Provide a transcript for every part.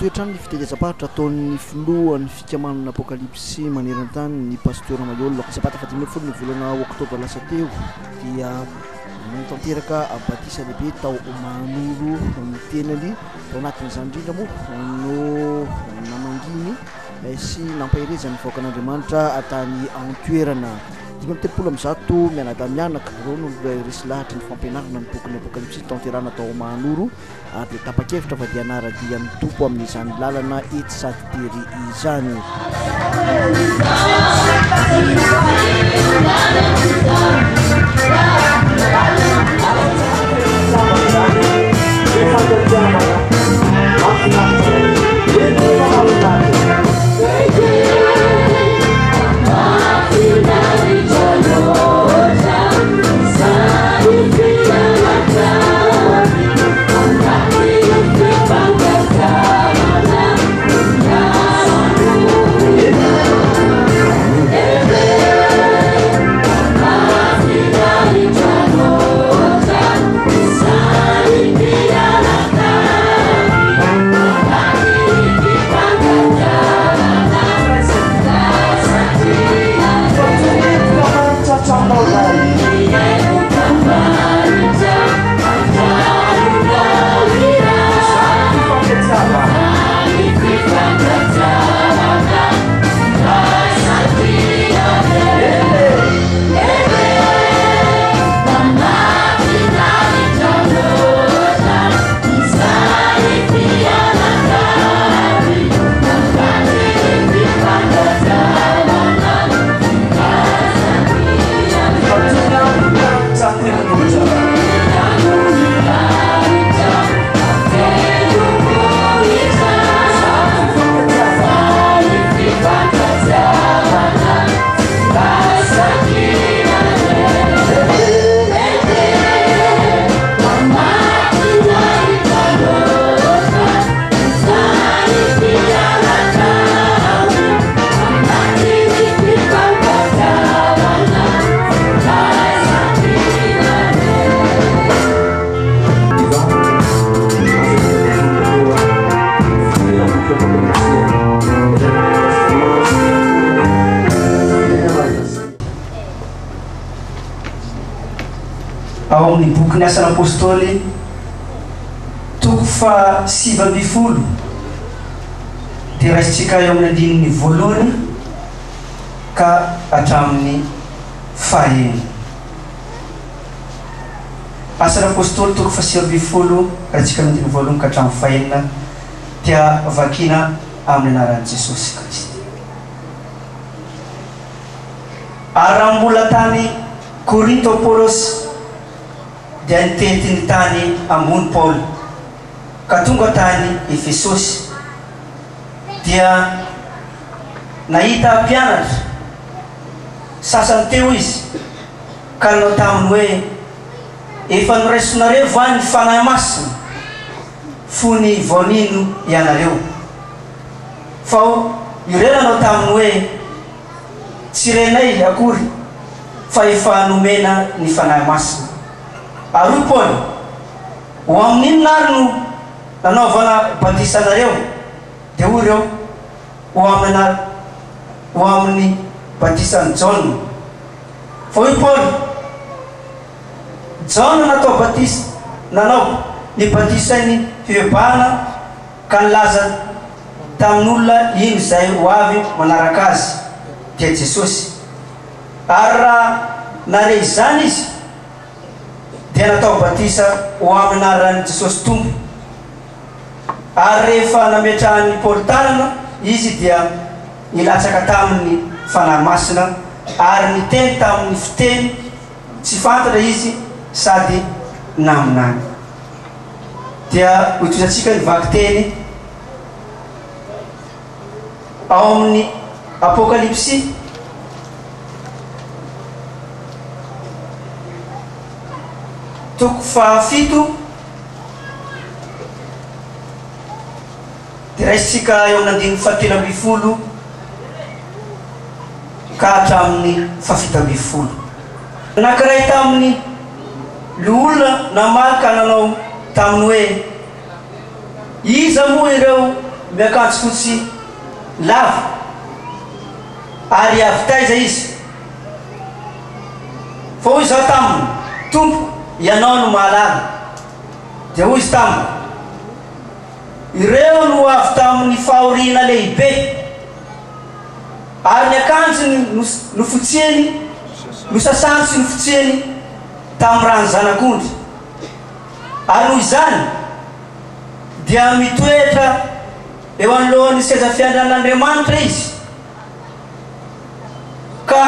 Mitohy hatrany ny fitelezam-paritra ataon'ny filohan'ny fikambanana Apokalypsy maneran-tany, ny Pasteur Mailhol. Ny sabata faha 15 ny volana oktobra lasa teo dia nanatanteraka batisa lehibe tao Mahanoro ny tenany. Tao anatin'izany indrindra moa no namanginy sy nampaherezany ny vahoakan'Andriamanitra tany an-toerana. 135 mianadahy mianaka ireo no resy lahatry ny fampianarana ny bokin'ny Apokalypsy tanterahana tao Mahanoro ary dia tapa-kevitra fa dia hanara-dia ny Tompo amin'izany lalana etsy sady tery izany. Ao amin'ny bokin'ny Asan'ny Apôstôly, toko faha 19, dia raisintsika eo amin'ny andininy voalohany ka hatramin'ny fahenina. Asan'ny Apôstôly toko faha 19, raintsika amin'ny andininy voalohany ka hatramin'ny fahenina, dia vakina amin'ny anaran'i Jesosy Kristy. Ary raha mbola tany Korinto Apolosy, dia nitety ny tany ambony Paoly, ka tonga tany Efesosy, dia nahita mpianatra sasany teo izy, ka nanao taminy hoe, Efa noraisinareo va ny Fanahy Masina fony vao nino ianareo? Fa ireo nanao taminy hoe, Tsy renay akory fa efa nomena ny Fanahy Masina. Ary hoy Paoly, Ho amin'inona ary no nanaovana batisa anareo? Dia hoy ireo, Ho amin'ny ho amin'ny batisan'i Jaona. Fa hoy Paoly, Jaona natao batisa, nanao ny batisan'ny fibebahana ka nilaza tamin'olona hino izay ho avy manaraka azy, dia Jesosy. Ary raha nahare izany izy, dia natao batisa ho amin'ny anaran'i Jesosy Tompo. Ary rehefa nametrahan'i Paoly tanana izy dia nilatsaka taminy ny Fanahy Masina ary niteny tamin'ny fiteny tsy fantatra izy sady naminany. Dia hotohizantsika ny vakiteny ao amin'ny Apokalypsy. Toko fahafito dia raisintsika eo amin'ny andininy fahatelo ambin'ny folo ka hatramin'ny fahafito ambin'ny folo. Anankiray tamin'ny loholona namaly ka nanao taminy hoe, Iza moa ireo? miakanjo fotsy lava, ary avy taiza izy? Fa hoy izaho taminy, Tompoko, Ianao no mahalala. Dia hoy izy tamiko, Ireo no avy tamin'ny fahoriana lehibe, ary ny akanjony nofotsiany, nosasany sy nofotsiany tamin'ny ran'ny Zanak'ondry. Ary noho izany dia mitoetra eo anoloan'ny seza fiandrianan'Andriamanitra izy, ka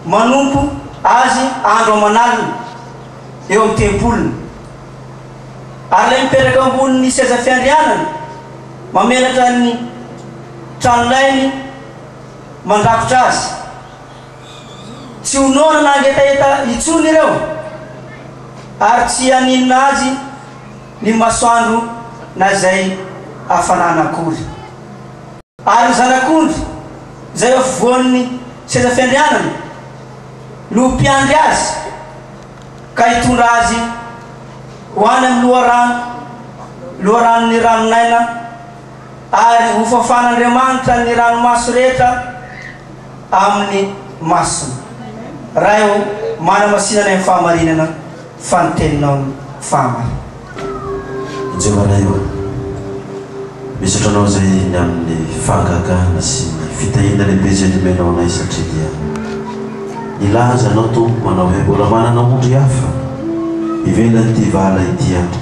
manompo Azy andro aman'alina eo amin'ny tempoliny. Ary ilay mipetraka eo ambonin'ny seza fiandrianana mamelatra ny tranolainy mandrakotra azy. Tsy ho noana na hangetaheta intsony ireo, ary tsy haninona azy ny masoandro na izay hafanana akory. Ary ny Zanak'ondry izay eo afovoan'ny seza fiandrianana no ho mpiandry azy ka hitondra azy ho any amin'ny loharano, loharanon'ny ranon'aina, ary hofafan'Andriamanitra ny ranomaso rehetra amin'ny masony. Ray ô, manamasina anay amin'ny fahamarinana, fa ny teninao no fahamarinana. Jehovah Ray ô, misaotra Anao izay ny amin'ny fahagagana sy ny fitahiana lehibe izay nomenao anay satria dia nilaza Anao Tompo manao hoe mbola manana ondry hafa ivelan'ity vala ity aho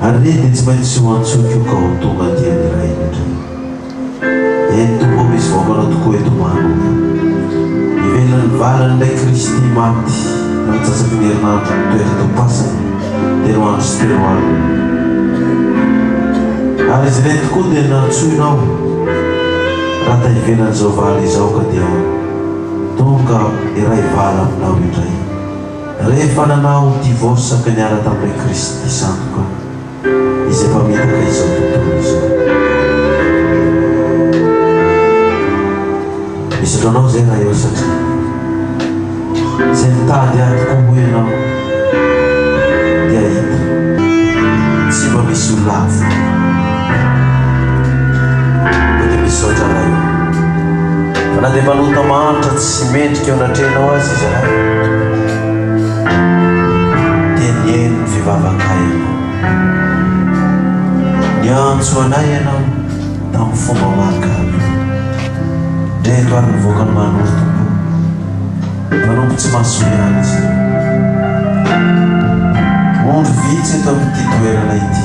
ary ireny dia tsy maintsy ho antsoiko ka ho tonga aty amin'ny Ray indray. Eny Tompo ô, misy vahoakanao tokoa eto Mahanoro. Ivelan'ny valan'ilay Kristy maty tamin'ny antsasaky ny herinandro nitoetra tao am-pasana telo andro sy telo alina. Ary izy ireny tokoa dia nantsoinao raha ta ivelan'izao vala izao ka dia tonga iray vala aminao indray. Rehefa nanao divorce ka niala tamin'ilay Kristy sandoka. izay mpamitaka izao tontolo izao. Misaotra anao izay Ray ô satria izay mitady ahy tokoa hoy ianao dia hita. Tsy mba misy olona hafa. Koa dia misaotra Ray ô. Fa na dia mpanota mahantra tsy mendrika eo anatrehanao aza izahay dia nihaino ny fivavakay ianao. Niantso anay ianao tamin'ny fomba mahagaga. Ndreto ary nivoaka ny Mahanoro Tompo ô. Mpanompo tsy mahasoa ihany izy ireo. Ondry vitsy eto amin'ity toerana ity.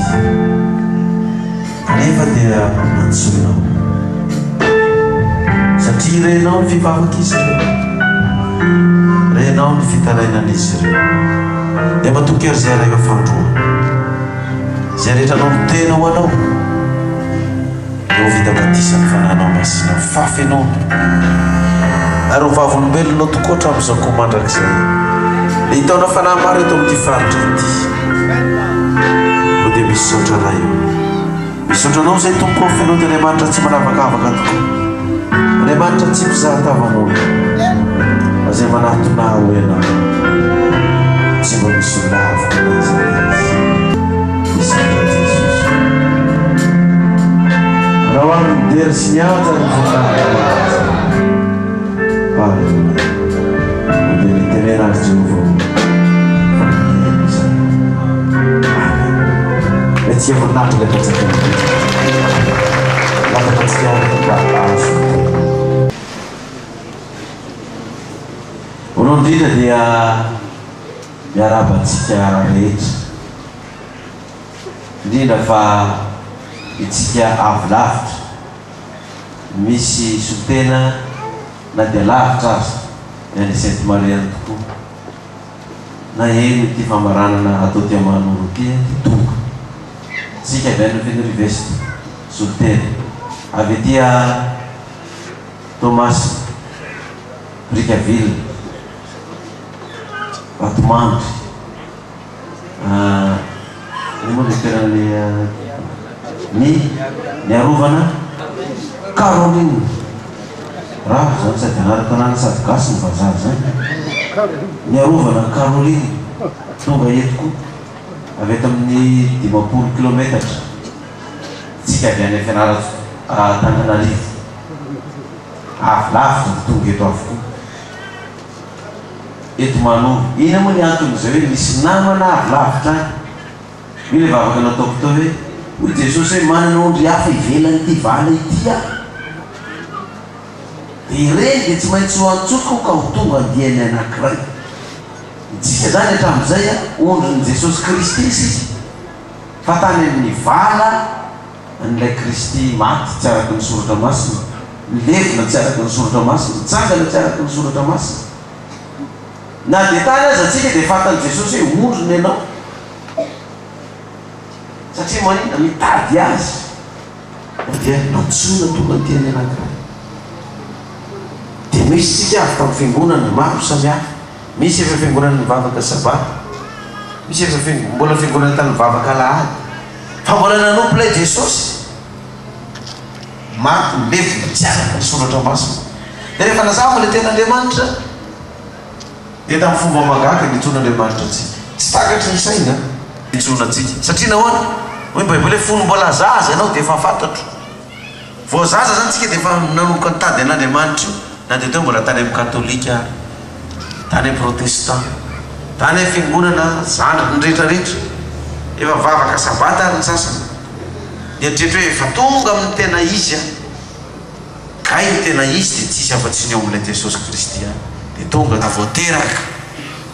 Kanefa dia nantsoinao. Satria renao ny fivavak'izy ireo. Renao ny fitarainan'izy ireo. Dia matoky ary izay Ray fandroana. Izay rehetra anao mitena ho anao. Dia ho vita batisa ny Fanahinao Masina fahafenoana. Ary ho vavolombelonao tokoa hatramin'izao koa mandrakizay. Dia hitaona fanahy maro eto amin'ity faritra ity. Koa dia misaotra Ray o. Misaotra Anao izay Tompo ô, f'Ianao dia Andriamanitra tsy manavakavaka tokoa. Andriamanitra tsy mpizaha tavan'olona. Fa izay manatona Ahy hoy Ianao, tsy mba misy ho laviko na iza na iza. Misaotra Jesosy o. Anao ary ny dera sy ny haja ary ny voninahitra mandrakizay. Aleloia. Dia mitenena ary Jehovah ô, fa mihaino izahay. Amen. Ilay tsy voninahitra ilay mpanjaka mipetraka. Lataka antsika mba hahazo ny tena. Voalohany indrindra dia miarahaba antsika rehetra, indrindra fa itsika avy lavitra. Misy solontena na dia lavitra aza ny any Sainte Marie any tokoa. Naheno ity famaranana atao aty Mahanoro ity dia tonga. Isika avy any Fenerive-Est, solontena. Avy aty Toamasina, Brickaville, Vatomandry. Inona moa ilay toerana ilay ny niarovana Caroline. Ravo izany sady anaran-tanàna sady gasy ny vazaha izany. Niarovana Caroline tonga eto koa avy eto amin'ny 50 kilometatra. Tsika avy any Fianarantsoa Antananarivo. Avy lavitra dia tonga eto avokoa. Eto Manoro. Inona moa ny anton'izay hoe misy namana avy lavitra any? Io ilay vavaka nataoko teo hoe, hoy Jesosy hoe manana ondry hafa ivelan'ity vala ity aho. Dia ireny dia tsy maintsy ho antsoiko ka ho tonga andiany anankiray. Isika izany hatramin'izay ondrin'i Jesosy Kristy isika. Fa tany amin'ny vala an'ilay Kristy maty tsy araka ny Soratra Masina, nilevina tsy araka ny Soratra Masina, nitsangana tsy araka ny Soratra Masina. Na dia tany aza tsika dia fantan'i Jesosy hoe ondriny ianao. Satria maninona? Mitady Azy. Dia nantsoina tonga ny teny anankiray. Dia misy tsika avy tamin'ny fiangonana maro samihafa. Misy efa fiangonana nivavaka sabata. Misy efa mbola fiangonana tany nivavaka alahady. Fa mbola nanompo ilay Jesosy. Maty nilevina tsy araka ny soratra masina. Dia rehefa nazava ilay tenin'Andriamanitra, dia tamin'ny fomba mahagaga nitsoin'Andriamanitra antsika. Tsy takatry ny saina nitsoina antsika. Satria nahoana? Hoy ny Baiboly hoe fony mbola zaza ianao dia efa fantatro. Vao zaza izany tsika dia efa nanomboka nitady an'Andriamanitra io, na dia teo mbola tany amin'ny katolika ary, tany amin'ny protestant, tany amin'ny fiangonana zandriny rehetra rehetra. Efa mivavaka sabata ary ny sasany. Nieritreritra hoe efa tonga amin'ny tena izy aho. Kay ny tena izy dia tsisy afa-tsy ny ao amin'ilay Jesosy Kristy ihany. Dia tonga vao teraka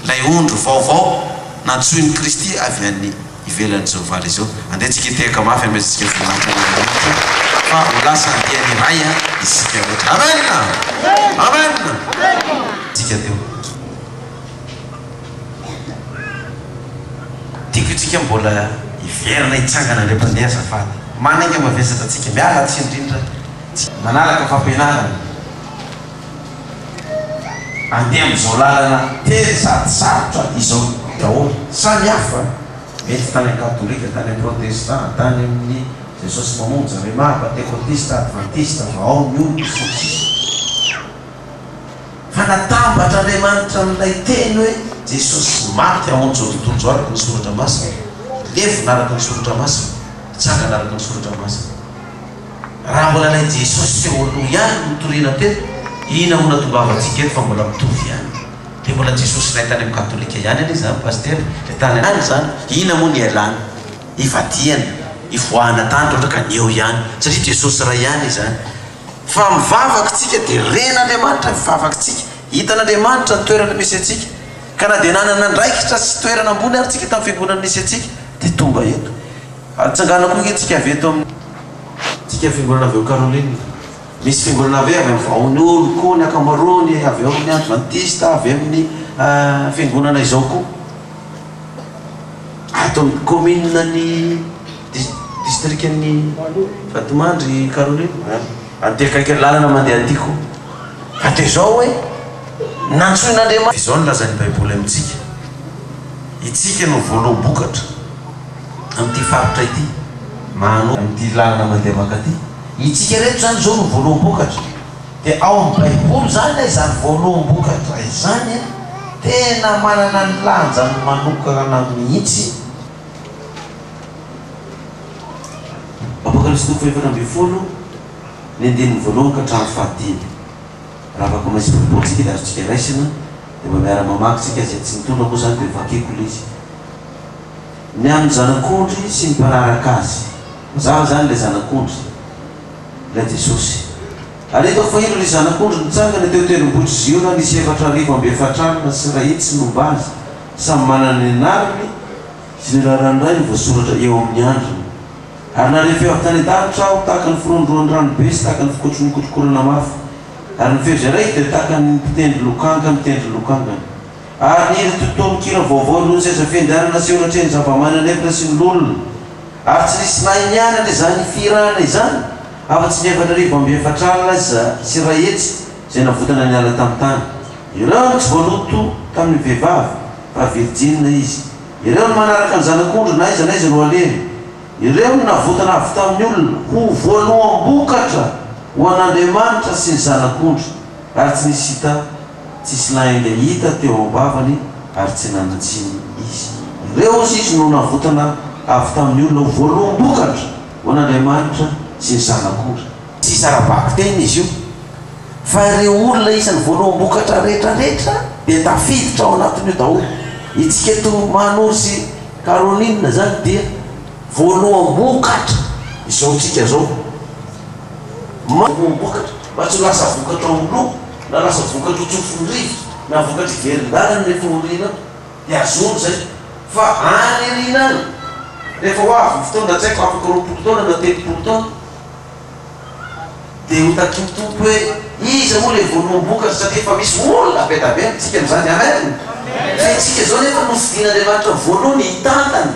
ilay ondry vaovao nantsoin'i Kristy avy any ivelan'izao vala izao. Andeha tsika hitehaka mafy hanomezantsika voninahitra an'Andriamanitra fa ho lasa andiany iray isika rehetra. Amen! Amen! Tsika teo. Tiako itsika mbola hiverina hitsangana indray mpandeha azafady. Manainga mavesatra antsika. Miala tsiny indrindra. Manaraka fampianarana. Andeha amin'izao lalana tery sady sarotra izao daholo. Samy hafa. Mety tany an-katolika, tany am-protestant, tany amin'ny Jesosy Mamonjy, Rhema, Pantekotista, Advantista, Vahao ny oloko, sy ny sisa. Fa natambatr'Andriamanitra amin'ilay teny hoe Jesosy maty hamonjy izao tontolo izao araka ny Soratra Masina, levona araka ny Soratra Masina, nitsangana araka ny Soratra Masina. Raha mbola ilay Jesosy teo aloha ihany no nitoriana teto, inona moa nahatongavantsika eto fa mbola mitovy ihany. Dia mbola Jesosy ilay tany amin'ny katolika ihany anie izany Pasitera, ilay tany ihany izany, inona moa ny ialana, ivadihana, ivoahana tany raha ohatra ka ny eo ihany, satria Jesosy iray ihany izany. Fa mivavaka isika dia ren'Andriamanitra ny vavakitsika, hitan'Andriamanitra ny toerana misy antsika, ka na dia nanana andraikitra sy toerana ambony ary tsika tamin'ny fiangonana nisy antsika dia tonga eto. Ary tsangana koa ange tsika avy eto amin'ny. Tsika fiangonana avy ao Caroline. Misy fiangonana avy avy amin'ny Vaonolo koa ny ankamaroany, avy ao amin'ny Advantista, avy amin'ny fiangonana izao koa. Ato amin'ny commune ny distrikan'i Vatomandry Caroline. Aty akaikin'ny lalana mandeha aty koa. Fa dia izao hoe nantsoin'Andriamanitra. Izao no lazain'ny Baiboly amintsika, Itsika no voaloham-bokatra amin'ity faritra ity, Mahanoro, amin'ity lalana mandeha mankaty. Itsika ireto izany izao no voaloham-bokatra. Dia ao amin'ny Baiboly izany izany voaloham-bokatra izany tena manana ny lanjany manokana mihitsy. Apokalypsy toko fahefatra ambinifolo, ny andininy voalohany ka hatramin'ny fahadimy. Raha afaka mahisy Baiboly tsika dia azontsika raisina, dia mba miara-mamaky tsika, izay tsy nitondra moa izany dia vakiko ilay izy. Ny amin'ny Zanak'ondry sy ny mpanaraka azy. Mazava izany ilay Zanak'ondry, ilay Jesosy. Ary hitako fa indro nisy Zanak'ondry nitsangana teo an-tendrombohitr'i Ziona, nisy 4400 sy 100 nomba azy, samy manana ny anarany sy ny anaran'ny Rainy voasoratra eo amin'ny andriny. Ary nahare feo avy tany an-danitra aho, tahaka ny firohondrohon'ny rano be sy tahaka ny fikotro ny kotrokorana mafy. Ary ny feo izay raiko dia tahaka ny mpitendry lokanga mitendry lokangany. Ary nihira toy tononkira vaovao ireo seza fiandrianana sy eo anatrehan'ny zava-manan'efitra sy ny loholona. Ary tsy nisy nahay nianatra izany fihirana izany, afa-tsy ny 4400 sy 100 izay navotana niala tamin'ny tany. Ireo no tsy voaloto tamin'ny vehivavy, fa virjina izy. Ireo no manaraka ny Zanak'ondry na aiza na aiza no alehany. Ireo no navotana avy tamin'ny olona, ho voaloham-bokatra ho an'Andriamanitra sy ny Zanak'ondry, ary tsy nisy hita, tsisy lainga hita teo am-bavany, ary tsy nanan-tsiny izy. Ireo, hozy izy, no navotana avy tamin'ny olona ho voaloham-bokatra. Ho an'Andriamanitra sy ny Zanak'ondry. Tsy zara-bakiteny izy io, fa ireo olona isan'ny voaloham-bokatra rehetrarehetra dia tafiditra ao anatin'io daholo. Itsika eto Mahanoro sy Caroline izany dia voaloham-bokatra izao tsika izao. Voaloham-bokatra, mba tsy ho lasa vokatra ho lo, na lasa vokatra ho tsofin'ny rivotra, na vokatra hiverin-dalana rehefa aoriana ao. Dia azony izay. Fa any aoriana any, rehefa ho avy ny fotoana, tsy haiko, afaka 20 taona na 30 taona, dia ho takin'ny Tompo hoe, iza moa ilay voaloham-bokatra, satria efa misy olona be dia be amintsika amin'izany. Amen! Fa isika izao nefa nofidin'Andriamanitra voalohany hitantana,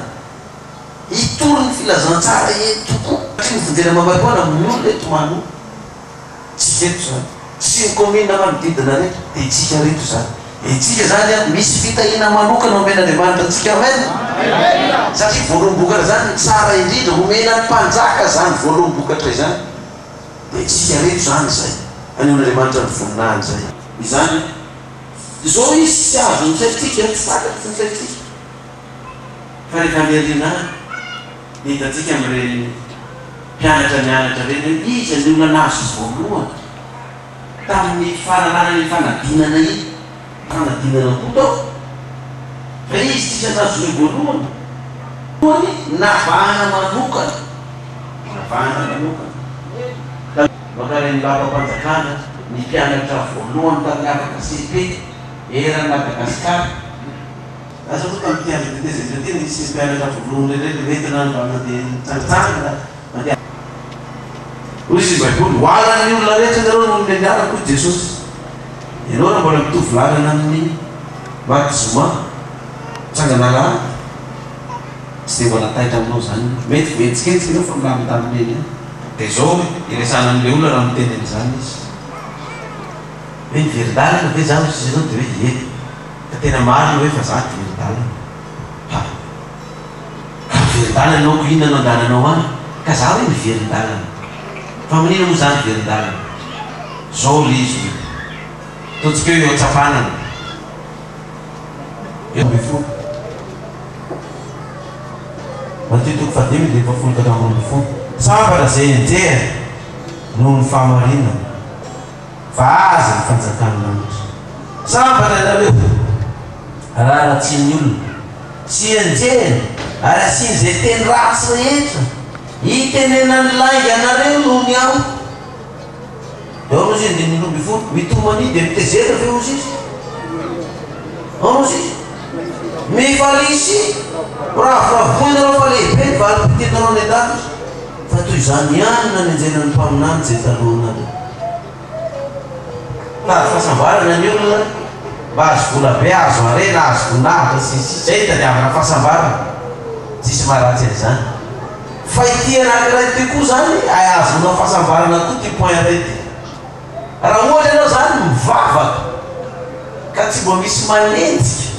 hitory ny filazantsara eto tokoa. Satria novonjena maimaimpoana amin'ny olona eto Manoa. Tsika eto izany, sy ny kaominina manodidina rehetra, dia itsika reto izany. Itsika izany an, misy fitahiana manokana omen'Andriamanitra antsika. Amen! Satria voaloham-bokatra izany ny tsara indrindra, omena ny mpanjaka izany voaloham-bokatra izany. Dia itsika reto izany izay, anehoan'Andriamanitra ny voninahiny izay. Izany an. Izao izy tsy azon'ny saintsika, tsy takatry ny saintsika. Fa rehefa any aoriana any, dia hitantsika amin'ireny mpianatra nianatra ireny hoe iza ny olona nahazo voalohany tamin'ny fahalalana iny fanadinana iny. Fanadinana koa tao fa izy tsisy nahazo ny voalohany. Voalohany navahana manokana, navahana manokana. Mankany amin'ny lapam-panjakana ny mpianatra voalohany tamin'ny afaka cepe eran'i Madagasikara. Lasa aloha tamin'ity andro tetezamita ity nisy mpianatra voalohany ireny nentina mba nandeha nitsangatsangana nandeha. Hoy izy ny Baiboly, Ho halan'ny olona rehetra ianareo noho ny anarako, hoy Jesosy. Ianao raha mbola mitovy lalana amin'ny maty zoma, mitsangana alahady, tsy dia mbola taitra aminao izany. Mety voahetsiketsika ianao fa milamindamina eny ihany. Dia izao iresahana amin'ilay olona raha miteny an'izany izy. Hoe niverin-dalana ve izaho hoy izy ianao dia hoe ie. Ka tena marina hoe fa za very dalana. Ha. Ka miverin-dalana ianao ko inona no andalanao any? Ka za hoe miverin-dalana. Fa amin'inona moa za miverin-dalana? Zao le izy hoe. Ataontsika hoe eo an-tsapanana. Eo 12. Matio toko fahadimy andininy fahafolo ka hatramin'ny 12. Sambatra izay enjehina noho ny fahamarinana. Fa azy ny fanjakan'ny lanitra. Sambatra ianareo, raha ratsian'ny olona, sy enjehina, ary asiany izay teny ratsy rehetra, hitenenany lainga anareo noho ny Aho. Dia ao hozy andininy 12, mitomania dia mitezera ve hozy izy? Ao hozy izy, mifalia sy miravoravoa ianareo fa lehibe ny valim-pitianareo any an-danitra. Fa toy izany ihany no nanenjehana ny mpaminany izay talohanareo. Mitady fahasambarana ny olona mba hahazo vola be, hahazo harena, hahazo voninahitra, sy ny sisa Izay itadiavana fahasambarana. Tsisy maharatsy an'izany. Fa ity anankiray ity koa izany ahazoana fahasambarana koa ity point iray ity. Raha ohatra ianao izany mivavaka ka tsy mba misy manenjika,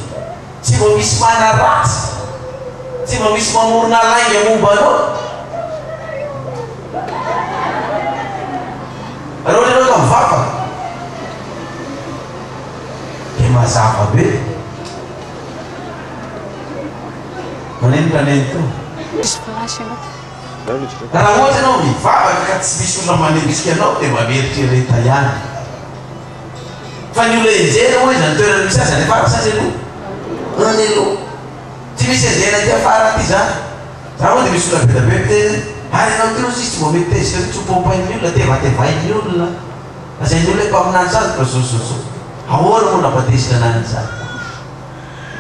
Tsy mba misy manaratsy, tsy mba misy mamorona lainga momba anao. Raha ohatra ianao ka mivavaka, dia mazava be. Maneno raneny teo. Raha ohatra ianao mivavaka ka tsy misy olona manendrika anao, dia mba mieritrereta ihany. Fa ny olona enjehina moa iza ny toerana misy azy any afara sa any aloha? Any aloha. Tsy misy enjehina aty afara aty zany. Za moa dia misy olona be dia be miteny hoe ary ianao ty ozy izy tsy mba mety tezitra mihitsy ho pompain'ny olona, tevatevain'ny olona, lazain'ny olona hoe mpaminany sady fa zao zao zao. Ahoana moa nampatezitra anah an'izany?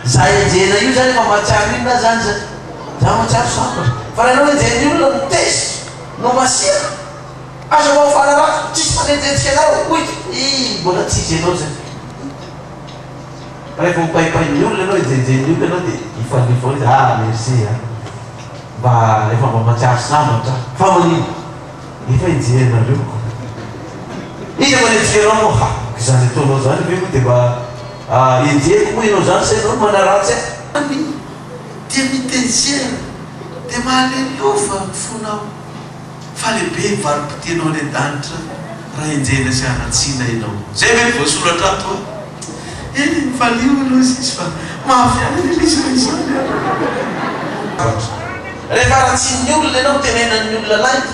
Za enjehina io zany efa mahatsiaro inona aho zany zay? Za mahatsiaro sambatra. Fa raha ianao enjehin'ny olona no tezitra, no masiaka, Aza mba mifanaratsy, tsisy manenjenjika anao, hoy i mbola tsy izy ianao zay. Rehefa hopaipain'ny olona ianao, enjenjen'ny olona ianao dia hifalifaly foana izy, ah merci ah, mba efa mba mahatsiaro sambatra aho. Fa maninona? Efa enjehinareo ko. Iza manenjika anao moa? Ha, izany ataonao izany ve moa dia mba enjehiko moa ianao izany sa ianao no manaratsy ahy? Any dia mitezera dia mahalelova ny fonao. Fa lehibe ny valim-pitianao any an-danitra raha enjehina sy haratsiana ianao. Izay ve no voasoratra ato a? Eny, mifalia aloha izy fa mafy ihany anie ilay izy raha izany a! Zavatra. Rehefa ratsian'ny olona ianao, tenenan'ny olona lainga.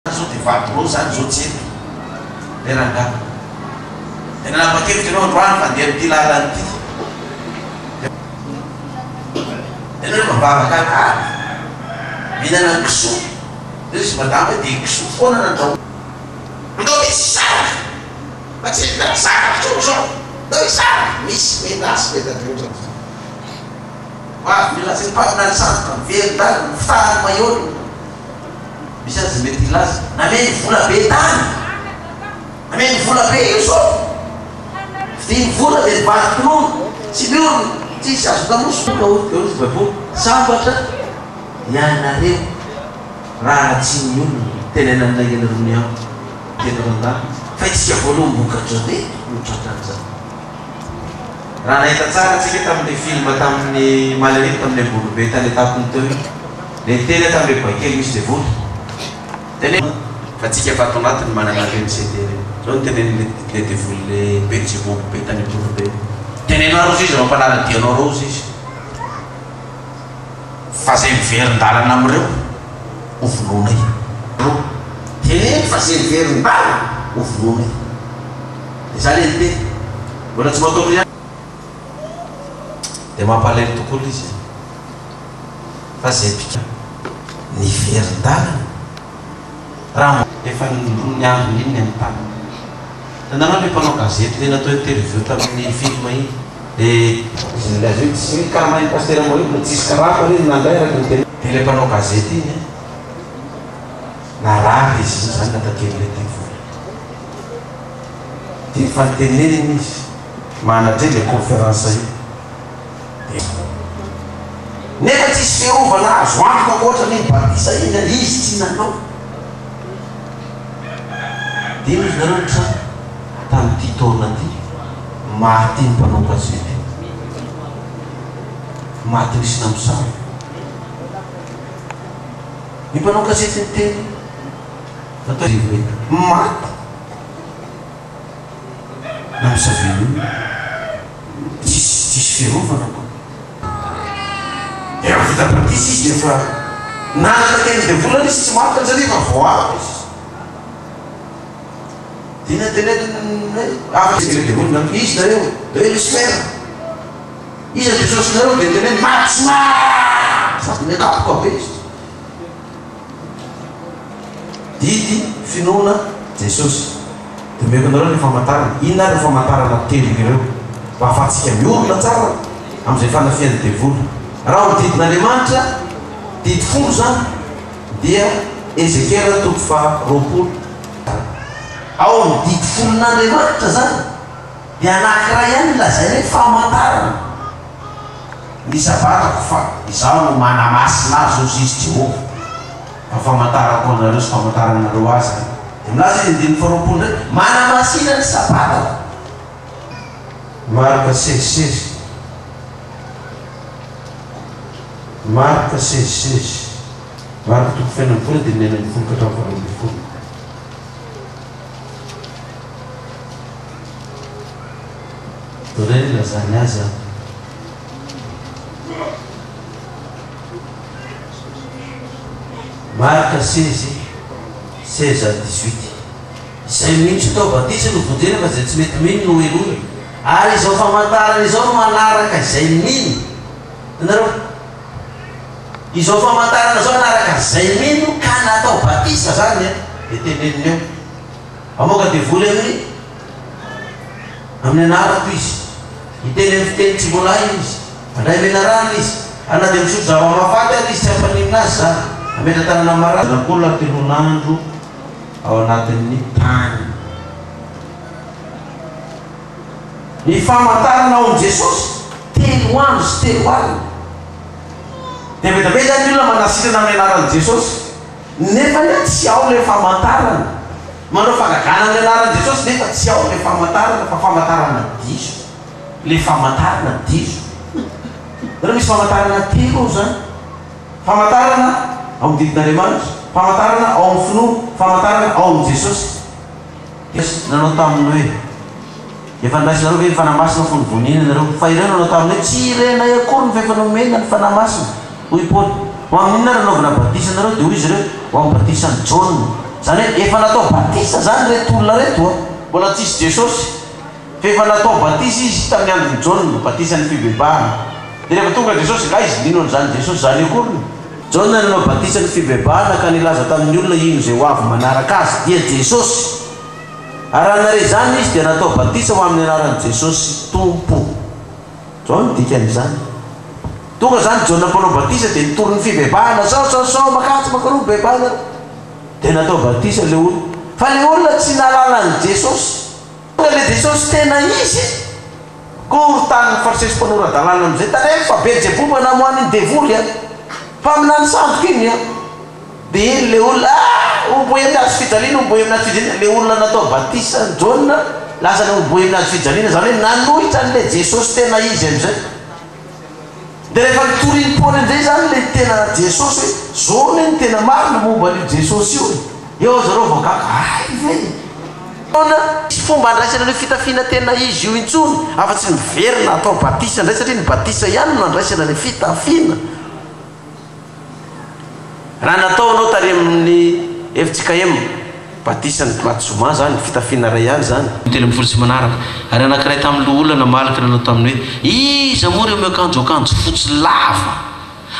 Zao dia vadinao zany zao tsy eto le rangahy. Dia nanapa-kevitra ianao androany fa handeha amin'ity lalana ity. Dia ianao rehefa mivavaka alahady, mihinana kisoa, dia hoy izy madama hoe dia kisoa foana no andrahoina. Ndao misy hisaraka fa tsy zaka intsony zao. Ndao hisaraka, misy menace peta-drindrina. Ho avy milaza ny mpaminany sandoka, miverin-dalana, mifitahan'ny maillot. Misy aza mety hilaza, nameno vola be tany, nameno vola be io zao, vidiany vola dia nivadi-pinoana, tsy miorina, tsisy azo lamosina. Ka hoy ny Baiboly, Sambatra ianareo raha ratsian'ny olona, tenenan'ilay ianareo ny amiko, teny randahy, fa isika voaloham-bokatra reto no tratran'izany. Raha nahita tsara tsika tamin'ilay film tamin'ny omaly hariva tamin'ilay volobe tany an-tampony teo iny, ilay niteny aho tamin'ilay boay kely misy devoly. Teneno fa tsika efa ato anatiny manana an'ireny CD ireny. Zao no tenenin'ilay ilay devoly ilay Belzebob be tany Ambohirobe iny. Teneno ahy rozy izy mampanara-dia anao rozy izy. Fa zay miverin-dalana amin'ireo ho vonoinay. Teneno fa zay miverin-dalana ho vonoinay. Dia za le niteny. Mbola tsy matory ihany. Dia mampalahelo tokoa ilay izy e. Fa zay mpika. Niverin-dalana. Raha mbo. Efa ny androny iny ny amin'ny tany. Hitanareo ilay mpanao gazety ilay natao interview tamin'ny film iny. Dia izy nilaza hoe tsy hoe karamain'ny pasitera Moïse fa tsisy karama re ny nandray araka ny teny. Dia ilay mpanao gazety iny an, narary izy iny izany nataken'ilay devoly. Dia nifantenenina izy manatreha ilay conférence io. Dia nefa tsisy fiarovana azo antoka ankoatra an'iny batisa iny an, izy tsy nanao. Dia inona izy nareo nitranga tamin'ity taona ity, maty iny mpanao gazety iny. Maty nisy namosavy. Ny mpanao gazety niteny natao hoe maty. Namosavia olona. Tsisy tsisy fiarovana ko. Efa vita batisa izy dia efa nanana teny devoly ary izy tsy maty satria efa voaro izy. Dia inona teneniny hoe afaka izy devoly na izy nareo dia hoe Lucifer. Iza Jesosinareo dia teneniny maty tsy maty. Sady mikapoka be izy. Didy, finoana, Jesosy. Dia omeko anareo ny famantarana. Inona ary ireo famantarana telo ireo? Mba hahafahantsika miorina tsara amin'izay fanafihan'ny devoly. Raha ho didin'Andriamanitra, didy folo izany, dia Ezekiela toko faha 20. Ao amin'ny didy folon'Andriamanitra izany, dia anankiray ihany no lazaina hoe famantarana. Ny Sabatako fa Izaho no manamasina azy, hozy Izy Jehovah. Fa famantarako anareo sy famantaranareo azy izany. Dia milaza izy andininy faharoapolo indray, Manamasina ny Sabatako. Marka 16 16 Marka 16 16 Marka toko fahenina ambin'ny folo andininy 16 ka hatramin'ny faharoa ambin'ny folo. Izao indray no ilazany azy an. Marc 16, 16 à 18. Izay mino sy atao batisa no vonjena fa izay tsy mety mino no helohina. Ary izao famantarana izao no manaraka izay mino. Hitanareo? Izao famantarana izao hanaraka izay mino ka natao batisa izany an, dia teneniny eo. Hamoaka devoly amin'ny amin'ny anarako izy. Hiteny amin'ny fiteny tsy mbola hainy izy. Handray menarana izy. Ary na dia misotro zava-mahafaty ary izy tsy hampaninona azy izany. Hametra-tanana amin'ny marary. Zanak'olona telon'andro ao anatin'ny tany. Ny famantarana ao amin'i Jesosy, telo andro sy telo alina. Dia be dia be izany ny olona manasitrana amin'ny anaran'i Jesosy. Nefa anie tsy ao ilay famantarana. Manao fagagana amin'ny anaran'i Jesosy nefa tsy ao ilay famantarana fa famantarana diso. Ilay famantarana diso. Nareo misy famantarana telo ao izany. Famantarana ao amin'ny didin'Andriamanitra, famantarana ao amin'ny finoana, famantarana ao amin'i Jesosy. Jesosy nanao taminy hoe, Efa niraisinareo ve ny Fanahy Masina fony vao nino ianareo? Fa ireo nanao taminy hoe, Tsy renay akory ny fa efa nomena ny Fanahy Masina. Hoy i Paoly, Ho amin'ny inona ary anaovana batisa anareo? Dia hoy izy ireo, Ho amin'ny batisan'i Jaona. Izany hoe efa natao batisa izany ireto olona ireto a! Mbola tsisy Jesosy, fa efa natao batisa izy tamin'ny andron'i Jaona, batisan'ny fibebahana. Dia rehefa tonga Jesosy, angaha izy nino an'izany Jesosy izany akoriny? Jaona nanao batisan'ny fibebahana ka nilaza tamin'ny olona hino izay ho avy manaraka azy, dia Jesosy. Ary raha nahare izany izy dia natao batisa ho amin'ny anaran'i Jesosy Tompo. Izao no dikan'izany. Tonga izany Jaona mpanao batisa dia nitory ny fibebahana, sao sao sao, makatso makaroa mibebahana nareo. Dia natao batisa ilay olona. Fa ilay olona tsy nahalala an'i Jesosy. Tonga ilay Jesosy tena izy, korotanin'ny Fariseo sy mpanora-dalàna amin'izay, tandremo fa Belzeboba namoahan'iny devoly an! Mpaminany sandoka iny an! Dia iny ilay olona, ah! Homboy amin'ny hazo fijaliana, homboy amin'ny hazo fijaliana. Ilay olona natao batisa an'i Jaona, lasa homboy amin'ny hazo fijaliana, izany hoe nanohitra an'ilay Jesosy tena izy amin'izay. Dia rehefa notorian'i Paoly amin'izay izany ilay tena Jesosy hoe, zao anie no tena marina momba an'io Jesosy io e! Eo zareo vao gaga, hay ve e! Fotoana, tsy fomba andraisana an'io fitafiana tena izy io intsony, afa-tsy ny miverina atao batisa indray, satria ny batisa ihany no andraisana ilay fitafiana. Raha natao anao tary amin'ny fjkm, batisan'ny maty zoma zany, fitafiana iray ihany zany. 13 sy manaraka. Ary anankiray tamin'ny loholona namaly ka nanao taminy hoe, Iza moa ireo miakanjo akanjo fotsy lava,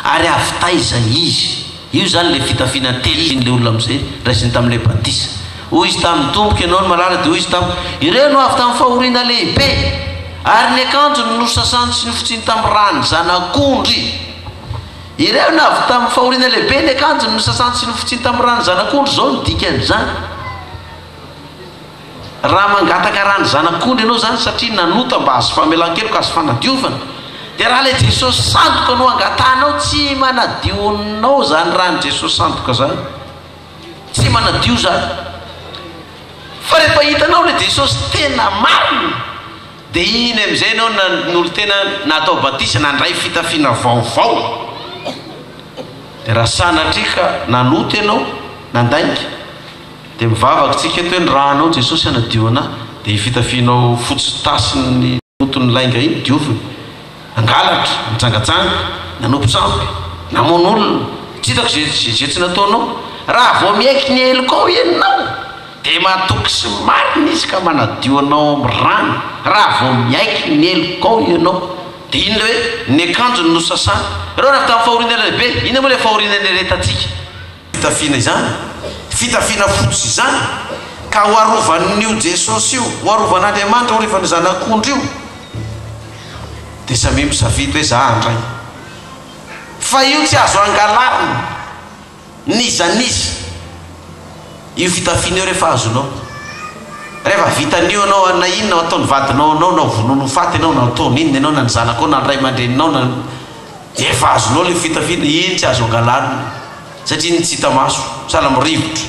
ary avy taiza izy? Io izany ilay fitafiana telin'ilay olona amin'izay raisiny tamin'ilay batisa. Hoy izy taminy, Tompoko, ianao no malala. Dia hoy izy tamiko, Ireo no avy tamin'ny fahoriana lehibe, ary ny akanjony nosasany sy nofotsiny tamin'ny ran'ny Zanak'ondry. Ireo no avy tamin'ny fahoriana lehibe, ny akanjony nosasany sy nofotsiny tamin'ny ran'ny Zanak'ondry. Izao no dikan'izany, Raha mangataka ran'ny Zanak'ondry ianao izany satria nanota mba hahazo famelan-keloka, hahazo fanadiovana, dia raha ilay Jesosy sandoka no angatahanao, tsy manadio anao izany ran'i Jesosy sandoka izany. Tsy manadio izany. Fa rehefa hitanao ilay Jesosy tena marina, dia iny amin'izay ianao nanolo-tena natao batisa, nandray fitafiana vaovao. Dia raha sanatria ka nanota ianao, nandainga, dia mivavaka tsika eto hoe ny rànao Jesosy hanadio anà, dia io fitafianao fotsy tasin'ny loton'ny lainga iny dioviny. Nangalatra, nijangajanga, nanompo sampy, namono olona, tsy hitako izay izay tsy nataonao. Raha vao miaiky ny helokao ianao, dia matoky sy marina Izy ka manadio anao amin'ny rany, raha vao miaiky ny helokao ianao. Dia inona hoe ny akanjony no sasany? Ireo avy tamin'ny fahoriana lehibe, inona moa ilay fahoriana niaretantsika? Fitafiana izany, fitafiana fotsy izany, ka ho arovan'io Jesosy io, ho arovan'Andriamanitra, ho arovan'io Zanak'ondry io. Dia samia misafidy hoe za handray. Fa io tsy azo angalarina n'iza n'iza. Io fitafiana io rehefa azonao. Rehefa vitan'io ianao na inona ataon'ny vadinao anao na ho vonoiny ho faty ianao na ataony inona ianao na ny zanakao na ny ray aman-dreninao na dia efa azonao ilay fitafiana, iny tsy azo angalarina satria iny tsy hita maso, sahala amin'ny rivotra.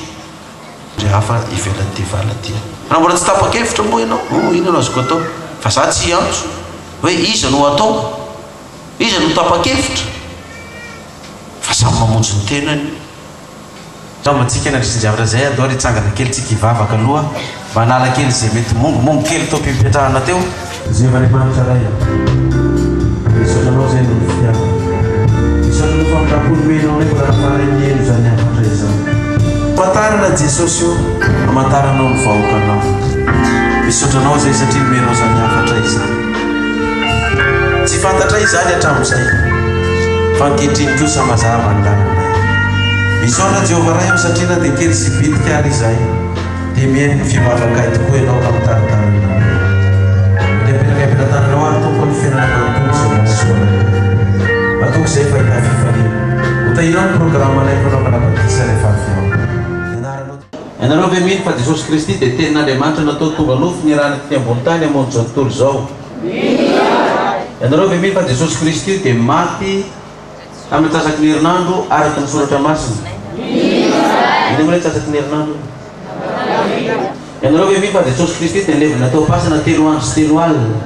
Ndry hafa ivelan'ity vala ity. Raha mbola tsy tapa-kevitra moa ianao, oh inona no azoko atao? Fa za tsy hiantso hoe iza no atao, iza no tapa-kevitra, fa samy mamonjy ny tenany io. Angamba tsika nandritry ny zavatra izay, andao ary hitsangana kely tsika hivavaka aloha mba hanala kely izay mety mongomongo kely teo am-pipetrahana teo. Jehovah Andriamanitra Ray ô, misaotra Anao izay noho ny fitiavana. Misaotra noho ny famindram-po nomenao anay mbola nahafahanay nihaino izany hafatra izany. Famantarana Jesosy ô, hamantaranao ny vahoakanao. Misaotra Anao izay satria nomenao izany hafatra izany. Tsy fantatray izany hatramin'izay, fa ankehitriny kosa mazava ny lalanay. Misaotra Jehovah Ray ô satria na dia kely sy bitika ary izahay, Dia mihaino ny fivavakay tokoa Ianao ka mitari-dalana anay. Dia apetraka am-pelatananao ary Tompo ny fiainana manontolo izay mahasoa anay. Matoky izay fa hita fifaliana. Ho tahianao ny programanay fanaovana batisa rehefa avy ao. Ny anaranao. Ianareo ve mino fa Jesosy Kristy dia Tenin'Andriamanitra natao tonga nofo nirahana tety ambony tany hamonjy izao tontolo izao? Ianareo ve mino fa Jesosy Kristy dia maty Tamin'ny antsasaky ny herinandro araka ny soratra masina. Inona moa ilay antsasaky ny herinandro? Ianareo ve mino fa Jesosy Kristy dia nilevina tao am-pasana telo andro sy telo alina?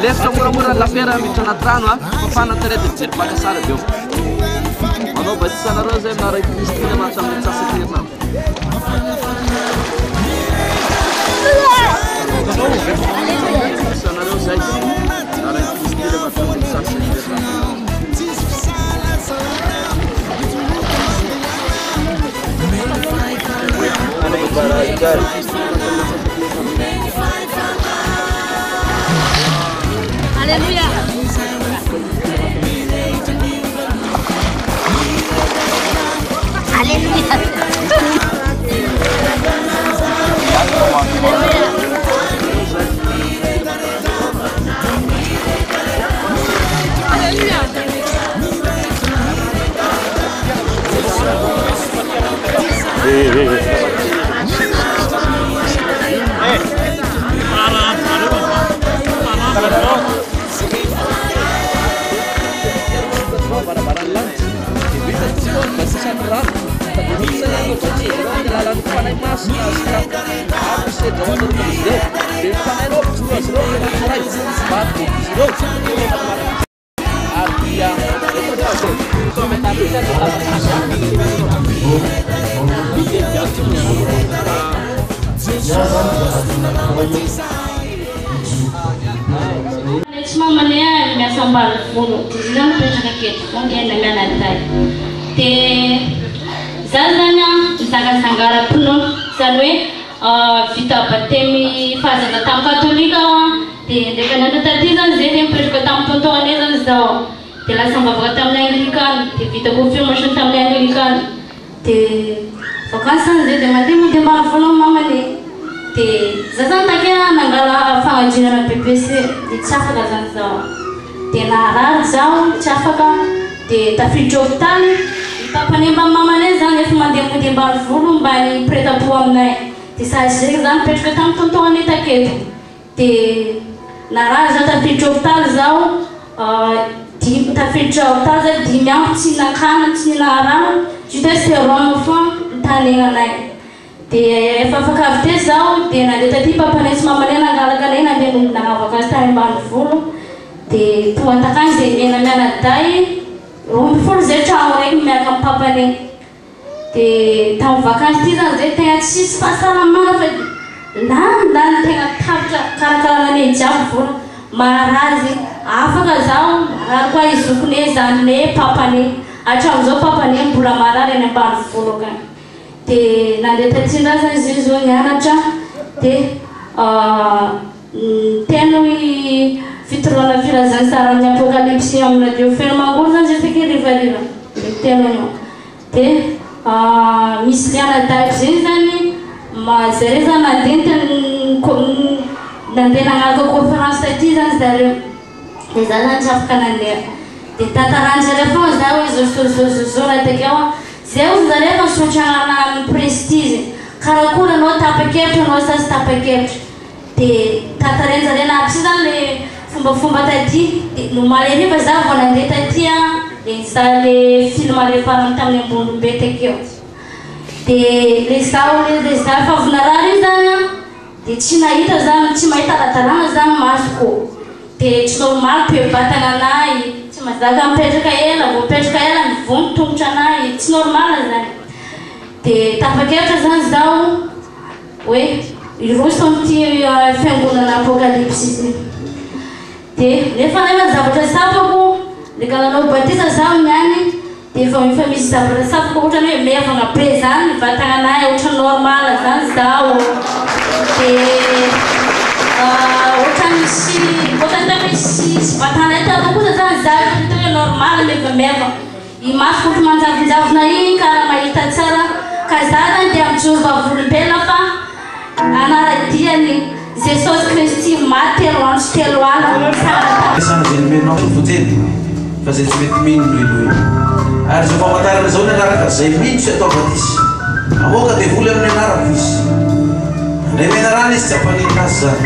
Lefitra moramora ny lafera miditra anaty rano a, fafana tarehy dia mijery mpaka sary avy eo. Manao batisa anareo zay amin'ny anaran'i Kristy Andriamanitra amin'ny antsasaky ny herinandro. Batisa anareo zay amin'ny anaran'i Kristy Andriamanitra amin'ny antsasaky ny herinandro. Tsy mamany ahy miasa ambanivolo dia izy zany mipetraka aketo fonga eny mianadahy dia za zany a mizangazanga ara-pinoana izany hoe vita batemy fahazaza tamin'ny katolika aho a dia rehefa nianatra taty zany zay dia mipetraka tamin'ny tonton anay zany zaho dia lasa mivavaka tamin'ny anglikana dia vita confirmation tamin'ny anglikana dia vakansy zany zay dia mandeha mandeha ambanivolo amin'ny mamany dia za zany take nangala fanadinana BEPC dia tsy afaka zany zaho dia naharary zaho tsy afaka dia tafiditra hopitaly ny papanay mba mamanay zany efa mandeha mody ambanivolo mba ny prêt-à-po aminay dia sady zay zany mipetraka tamin'ny tonton anay taketo dia narary zaho tafiditra hopitaly zaho tafiditra hopitaly zay 5 andro tsy nakana tsy nihinana juste sérum foana nitanenanay dia efa afaka avy teo zaho dia nandeha taty papanay sy mamanay nangalaka anay nandeha nanavaka azy tany ambanivolo dia tonga takany zay miaina mianadahy 12 zay trano raiky miaraka amin'ny papanay dia tamin'ny vakansy ity zany zay tegna tsisy fahasalamana fa lany tegna tapitra karakarana anay jiaby vola marary zegny afaka zaho marary koa i zokinay zaninay papanay hatramin'izao papanay mbola marary any ambanivolo akany dia nandeha taty indray zany izy io zao nianatra dia tena hoe fitorana filazantsara amin'ny apokalypsy amin'ny radio feno mangoro zany zay feky rivariva dia tena io dia misy lianadahiko zay zany zareo zany nandeha nandeha nanaraka conférence taty zany zareo dia za zany tsy afaka nandeha dia tantaran-jareo foana za hoe zao zao zao zao raha takeo zay ozy zareo efa nisotra anarana amin'ny prestige karakory anao tapa-kevitra anao sa tsy tapa-kevitra dia tantarain-jareo na zany le fombafomba taty dia nomaly hariva za vao nandeha taty a dia nizaha le film le farany tamin'ny ambonimbe takeo dia le zaho le za efa avy narary io zany a dia tsy nahita zany tsy mahita ara-dalàna zany masoko dia tsy normal toe-batana anahy tsy mazaka mipetraka ela, vao mipetraka ela mivoa ny tongotra anahy, tsy normal zany. Dia tapa-kevitra zany zaho hoe hiroso amin'ity fiangonana Apokalypsy ity. Dia nefa nefa ny zavatra tsapako, rehefa nanao batisa zaho niany dia efa efa misy zavatra tsapako ohatrany hoe mevana be zany ny vatana anahy, ohatran'ny normal zany zaho. Dia ohatran'ny sy ohatran'ny tena hoe sy sy vatana taloha kosa zany zaho efa tena hoe normal mevameva. I masoko ohatry manjavonjavona iny ka raha mahita tsara ka za zany dia mijoro vavolombelona fa hanara-dia an'i Jesosy Kristy maty telo andro sy telo alina nitsangana tamin'ny. Samy izay nomenao no vonjena, fa izay tsy mety mino no helohina. Ary izao famantarana izao ny hanaraka izay mino sy atao batisa. Hamoaka devoly amin'ny anarako izy. Handray menarana izy tsy hampaninona azy izany.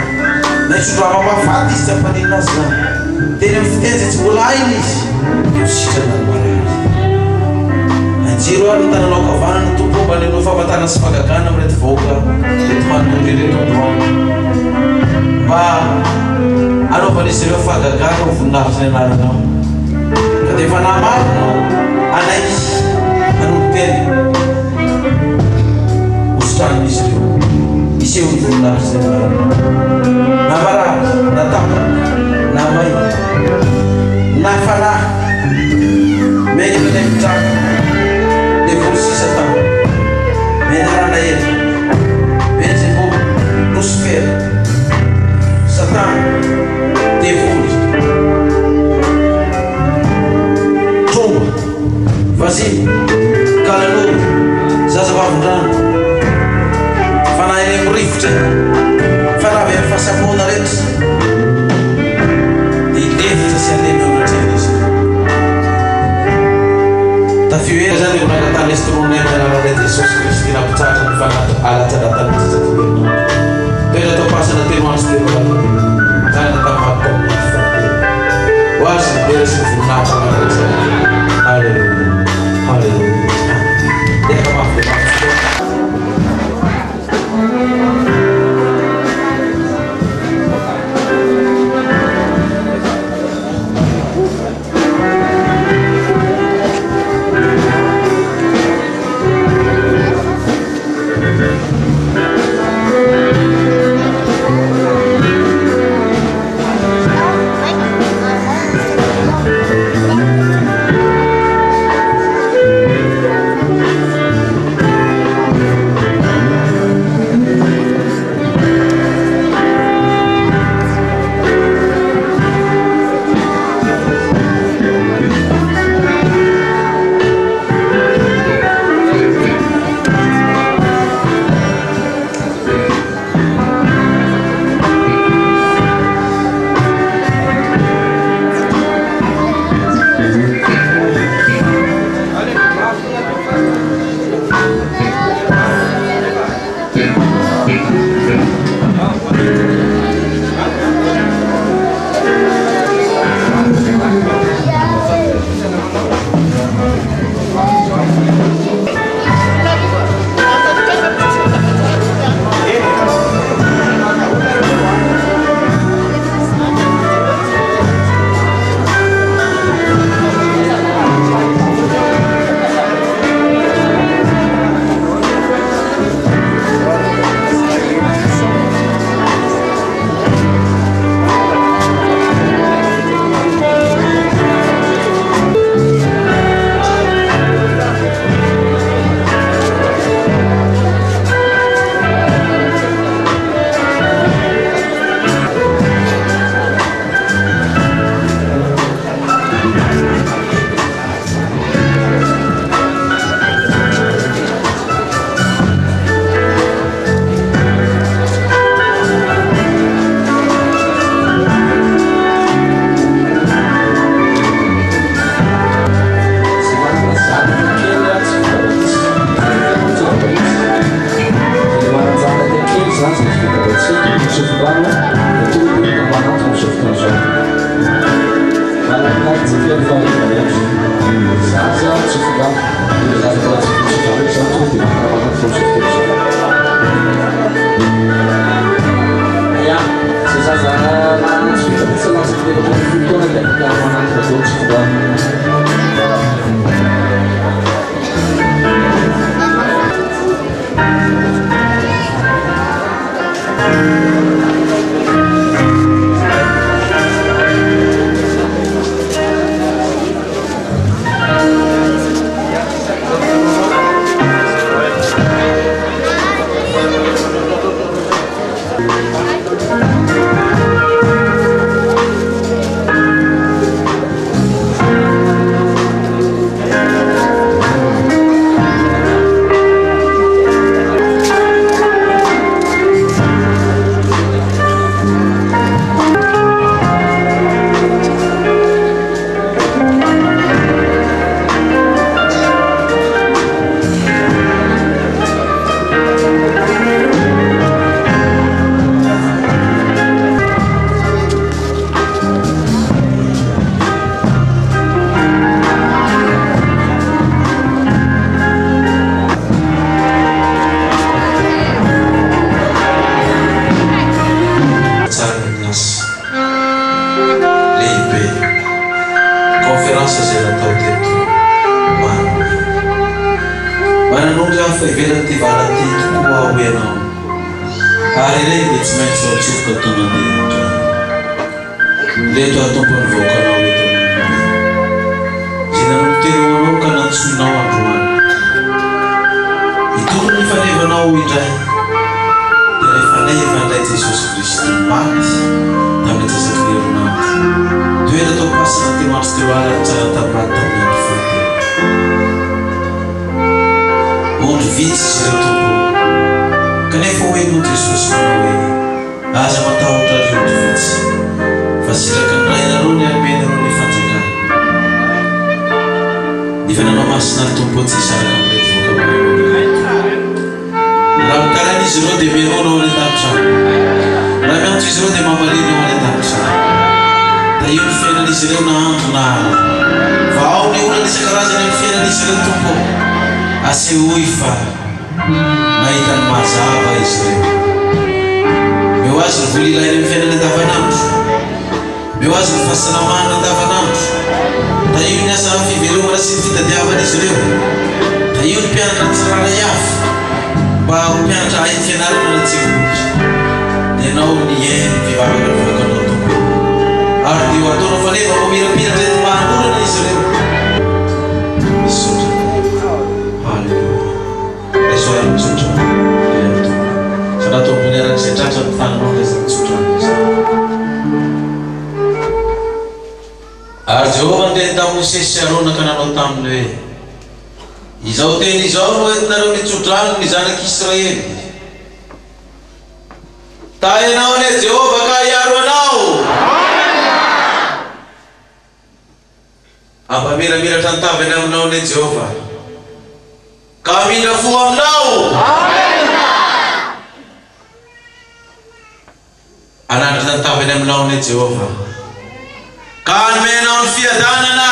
Na hitsodrano mahafaty izy tsy hampaninona azy izany. Teny amin'ny fiteny izay tsy mbola hainy izy. Dia ho sitrana ny marary. Anjiro ary ny tananao ankavanana, Tompo ô, mba hanehoanao famantarana sy fahagagana amin'ireto vahoaka ireto manontolo ireto androany. Mba hanaovan'izy ireo fahagagana ho voninahitry ny anaranao. Ka dia fanahy maro no hanaiky hanolo-tena ho sitranin'izy ireo. Hiseho ny voninahitry ny anaranao. Na marary, na tapaka, na may, na fanahy, miainga avy any amin'ny trano, devoly sy satana, menarana ela, Belzeboba, Losifera, Satana, devoly, tromba, vazimba, kalanoro, zazavavindrano, fanahy eny amin'ny rivotra, fanahy avy amin'ny fahasamoana rehetra, dia hilefitra sy halemy eo anatrehan'izy ireo. Tafio ela izany io nangatahana Estroné amin'ny anaran'Ilay Jesosy Kristy nampitsahatra ny fanahy alatsa-dratany jijaka herinandro. Toetra tao am-pasana telo andro sy telo alina dia nitsangana tamin'ny maty tamin'ny andro fahatelo. Ho Azy ny dera sy ny voninahitra mandrakizay. Haleloia. Haleloia. Amen. Dera mafy dia mafy tokoa. izay natao teto ho an'ny Manana ondry hafa ivelan'ity vala ity tokoa aho ianao, ary ireny dia tsy maintsy ho atsofoka tonga andeha indray. Ireto aho Tompo ny vahoakanao eto amin'ireo izay nanompo-tena ho anao ka nantsoinao androany. Hitory ny fanevanao indray, dia ilay faneva an'ilay Jesosy Kristy maty tamin'ny antsasaky ny herinandro, toerana tao am-pasana telo andro sy telo alina nitsangana tamin'ny maty tamin'ny andro fahatelo. Ondry vitsy izy ireo Tompo ô. Kanefa hoy ianao Jesosy manao hoe, Aza matahotra ry ondry vitsy, fa sitraky ny Rainareo ny hanome anareo ny fanjakana. Ny Fananao Masina ry Tompo ô tsy hisaraka amin'ireto vahoaka manan'ondry ireto. Raha mitaraina izy ireo dia mihaona ao any an-danitra any. Raha miantso izy ireo dia mamaleny ao any an-danitra any. Tahio ny fiainan'izy ireo na andro na alina. Vahao ny olana isan-karazany amin'ny fiainan'izy ireo Tompo ô. Asehoy fa nahita ny mazava izy ireo. Omeo azy ny vola ilainy amin'ny fiainany andavanandro. Omeo azy ny fahasalamana andavanandro. Tahio ny asa fivelomana sy ny fitadiavan'izy ireo. Tahio ny mpianatra tsirairay avy mba ho mpianatra hahay ny fianarana any an-tsekoly. Dia Ianao nihaino ny fivavaka ny vahoakanao Tompo. Ary dia ho ataonao faneva mamirapiratra eto mahanorana izy ireo. Misaotra Anao. Haleloia. Raiso ary ny tsodrano, ry an'ny Tompo. Sandrato ambony araka izay tratra ny tananao ny resaka tsodrano izany. Ary Jehovah niteny tamin'i Mosesy sy Arona ka nanao taminy hoe, Izao teny izao no entinareo mitsodrano ny zanak'Israely, Tahinao anie Jehovah ka hiaro anao! Hampamiramiratra ny tavany aminao anie Jehovah, ka hamindra fo aminao. Hanandratra ny tavany aminao anie Jehovah, ka hanome anao ny fiadanana.